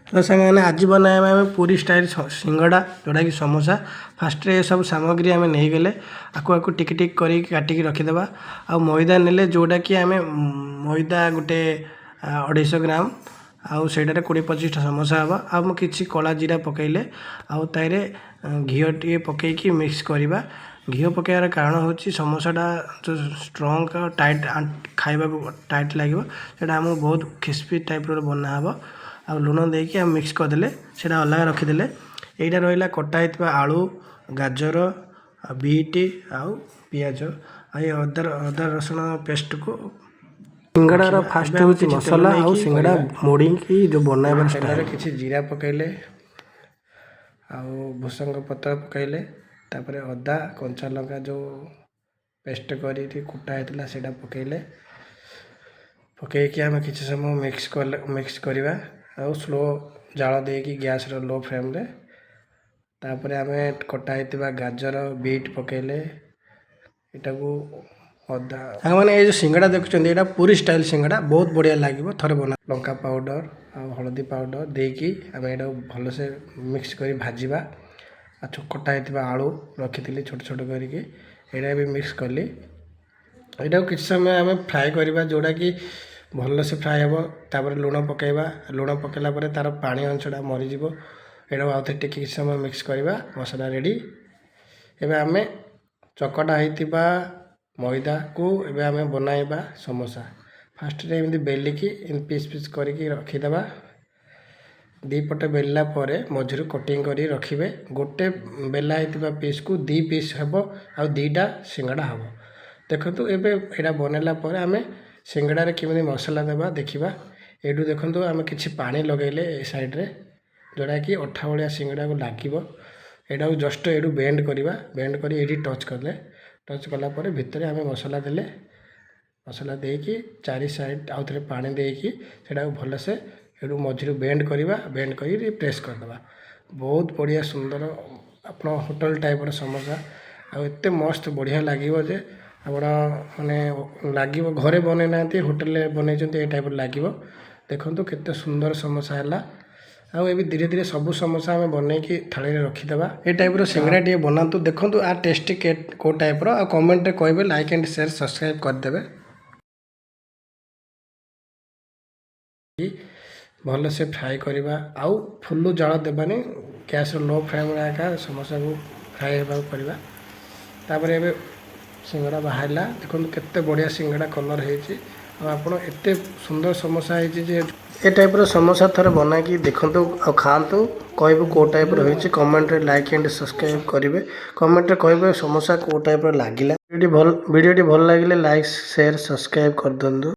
ତ ସାଙ୍ଗମାନେ, ଆଜି ବନାଇବା ଆମେ ପୁରୀ ଷ୍ଟାଇଲ୍ ସିଙ୍ଗଡ଼ା, ଯେଉଁଟାକି ସମୋସା। ଫାଷ୍ଟରେ ଏସବୁ ସାମଗ୍ରୀ ଆମେ ନେଇଗଲେ, ଆକୁ ଆକୁ ଟିକେ ଟିକେ କରିକି କାଟିକି ରଖିଦେବା। ଆଉ ମଇଦା ନେଲେ, ଯେଉଁଟାକି ଆମେ ମଇଦା ଗୋଟେ 250 ଗ୍ରାମ, ଆଉ ସେଇଟାରେ 20-25ଟା ସମୋସା ହେବ। ଆଉ ମୁଁ କିଛି କଳା ଜିରା ପକାଇଲେ, ଆଉ ତାହିଁରେ ଘିଅ ଟିକେ ପକାଇକି ମିକ୍ସ କରିବା। ଘିଅ ପକାଇବାର କାରଣ ହେଉଛି, ସମୋସାଟା ଯେଉଁ ଷ୍ଟ୍ରଙ୍ଗ ଆଉ ଟାଇଟ୍, ଖାଇବାକୁ ଟାଇଟ୍ ଲାଗିବ, ସେଇଟା ଆମକୁ ବହୁତ କ୍ରିସ୍ପି ଟାଇପ୍ର ବନା ହେବ। ଆଉ ଲୁଣ ଦେଇକି ଆମେ ମିକ୍ସ କରିଦେଲେ, ସେଇଟା ଅଲଗା ରଖିଦେଲେ। ଏଇଟା ରହିଲା କଟା ହେଇଥିବା ଆଳୁ, ଗାଜର ଆଉ ବିଟ୍ ଆଉ ପିଆଜ ଆଉ ଏ ଅଦା ଅଦା ରସୁଣ ପେଷ୍ଟକୁ। ସିଙ୍ଗଡ଼ାର ଫାଷ୍ଟ ହେଉଛି ମସଲା ଆଉ ସିଙ୍ଗଡ଼ା ମୋଡ଼ିକି ଯେଉଁ ବନାଇବା। ତେଲରେ କିଛି ଜିରା ପକାଇଲେ ଆଉ ଭୃସଙ୍ଗ ପତ୍ର ପକାଇଲେ। ତାପରେ ଅଦା କଞ୍ଚା ଲଙ୍କା ଯେଉଁ ପେଷ୍ଟ କରିକି କୁଟା ହେଇଥିଲା, ସେଇଟା ପକାଇଲେ। ପକାଇକି ଆମେ କିଛି ସମୟ ମିକ୍ସ କଲେ, ମିକ୍ସ କରିବା ଆଉ ସ୍ଲୋ ଜାଳ ଦେଇକି ଗ୍ୟାସ୍ର ଲୋ ଫ୍ଲେମ୍ରେ। ତାପରେ ଆମେ କଟା ହେଇଥିବା ଗାଜର, ବିଟ୍ ପକାଇଲେ। ଏଟାକୁ ଅଦା। ସାଙ୍ଗମାନେ, ଏଇ ଯେଉଁ ସିଙ୍ଗଡ଼ା ଦେଖୁଛନ୍ତି, ଏଇଟା ପୁରୀ ଷ୍ଟାଇଲ୍ ସିଙ୍ଗଡ଼ା। ବହୁତ ବଢ଼ିଆ ଲାଗିବ, ଥରେ ବନା। ଲଙ୍କା ପାଉଡ଼ର ଆଉ ହଳଦୀ ପାଉଡ଼ର ଦେଇକି ଆମେ ଏଇଟାକୁ ଭଲସେ ମିକ୍ସ କରି ଭାଜିବା। ଆଉ କଟା ହେଇଥିବା ଆଳୁ ରଖିଥିଲି ଛୋଟ ଛୋଟ କରିକି, ଏଇଟା ବି ମିକ୍ସ କଲି। ଏଇଟାକୁ କିଛି ସମୟ ଆମେ ଫ୍ରାଏ କରିବା, ଯେଉଁଟାକି ଭଲସେ ଫ୍ରାଏ ହେବ। ତାପରେ ଲୁଣ ପକାଇବା। ଲୁଣ ପକାଇଲା ପରେ ତା'ର ପାଣି ଅଂଶଟା ମରିଯିବ। ଏଇଟାକୁ ଆଉଥରେ ଟିକେ କିଛି ସମୟ ମିକ୍ସ କରିବା। ମସଲା ରେଡ଼ି। ଏବେ ଆମେ ଚକଟା ହେଇଥିବା ମଇଦାକୁ ଏବେ ଆମେ ବନାଇବା ସମୋସା। ଫାଷ୍ଟରେ ଏମିତି ବେଲିକି ଏମିତି ପିସ୍ ପିସ୍ କରିକି ରଖିଦେବା। ଦୁଇ ପଟେ ବେଲିଲା ପରେ ମଝିରୁ କଟିଂ କରି ରଖିବେ। ଗୋଟେ ବେଲା ହେଇଥିବା ପିସ୍କୁ ଦୁଇ ପିସ୍ ହେବ ଆଉ 2ଟା ସିଙ୍ଗଡ଼ା ହେବ। ଦେଖନ୍ତୁ, ଏବେ ଏଇଟା ବନେଇଲା ପରେ ଆମେ ସିଙ୍ଗଡ଼ାରେ କେମିତି ମସଲା ଦେବା ଦେଖିବା। ଏଇଠୁ ଦେଖନ୍ତୁ, ଆମେ କିଛି ପାଣି ଲଗାଇଲେ ଏ ସାଇଡ଼୍ରେ, ଯେଉଁଟାକି ଅଠା ଭଳିଆ ସିଙ୍ଗଡ଼ାକୁ ଲାଗିବ। ଏଇଟାକୁ ଜଷ୍ଟ ଏଇଠୁ ବେଣ୍ଡ କରିବା। ବେଣ୍ଡ କରି ଏଇଠି ଟଚ୍ କଲେ। ଟଚ୍ କଲା ପରେ ଭିତରେ ଆମେ ମସଲା ଦେଲେ। ମସଲା ଦେଇକି ଚାରି ସାଇଡ଼୍ ଆଉ ଥରେ ପାଣି ଦେଇକି ସେଇଟାକୁ ଭଲସେ ଏଇଠୁ ମଝିରୁ ବେଣ୍ଡ କରିବା। ବେଣ୍ଡ କରିକି ପ୍ରେସ୍ କରିଦେବା। ବହୁତ ବଢ଼ିଆ ସୁନ୍ଦର ଆପଣ ହୋଟେଲ ଟାଇପ୍ର ସମୋସା, ଆଉ ଏତେ ମସ୍ତ ବଢ଼ିଆ ଲାଗିବ ଯେ ଆପଣ ମାନେ ଲାଗିବ ଘରେ ବନେଇ ନାହାନ୍ତି, ହୋଟେଲରେ ବନେଇଛନ୍ତି, ଏ ଟାଇପ୍ର ଲାଗିବ। ଦେଖନ୍ତୁ, କେତେ ସୁନ୍ଦର ସମୋସା ହେଲା। ଆଉ ଏବେ ଧୀରେ ଧୀରେ ସବୁ ସମୋସା ଆମେ ବନେଇକି ଥାଳିରେ ରଖିଦେବା। ଏ ଟାଇପ୍ର ସିଙ୍ଗଡ଼ା ଟିକେ ବନାନ୍ତୁ, ଦେଖନ୍ତୁ ଆ ଟେଷ୍ଟି କେଉଁ ଟାଇପ୍ର, ଆଉ କମେଣ୍ଟରେ କହିବେ। ଲାଇକ୍ ଆଣ୍ଡ ସେୟାର, ସବସ୍କ୍ରାଇବ୍ କରିଦେବେ। ଭଲସେ ଫ୍ରାଏ କରିବା ଆଉ ଫୁଲ୍ ଜାଳ ଦେବାନି। ଗ୍ୟାସ୍ର ଲୋ ଫ୍ଲେମ୍ରେ ଏକା ସମୋସାକୁ ଫ୍ରାଏ ହେବାକୁ କରିବା। ତାପରେ ଏବେ ସିଙ୍ଗଡ଼ା ବାହାରିଲା। ଦେଖନ୍ତୁ, କେତେ ବଢ଼ିଆ ସିଙ୍ଗଡ଼ା କଲର୍ ହେଇଛି। ଆଉ ଆପଣ ଏତେ ସୁନ୍ଦର ସମୋସା ହେଇଛି ଯେ ଏ ଟାଇପ୍ର ସମୋସା ଥରେ ବନାଇକି ଦେଖନ୍ତୁ ଆଉ ଖାଆନ୍ତୁ, କହିବେ କେଉଁ ଟାଇପ୍ର ହେଇଛି କମେଣ୍ଟରେ। ଲାଇକ୍ ଆଣ୍ଡ ସବସ୍କ୍ରାଇବ୍ କରିବେ। କମେଣ୍ଟରେ କହିବେ ସମୋସା କେଉଁ ଟାଇପ୍ର ଲାଗିଲା। ଭିଡ଼ିଓଟି ଭଲ ଲାଗିଲେ ଲାଇକ୍, ସେୟାର, ସବସ୍କ୍ରାଇବ୍ କରିଦିଅନ୍ତୁ।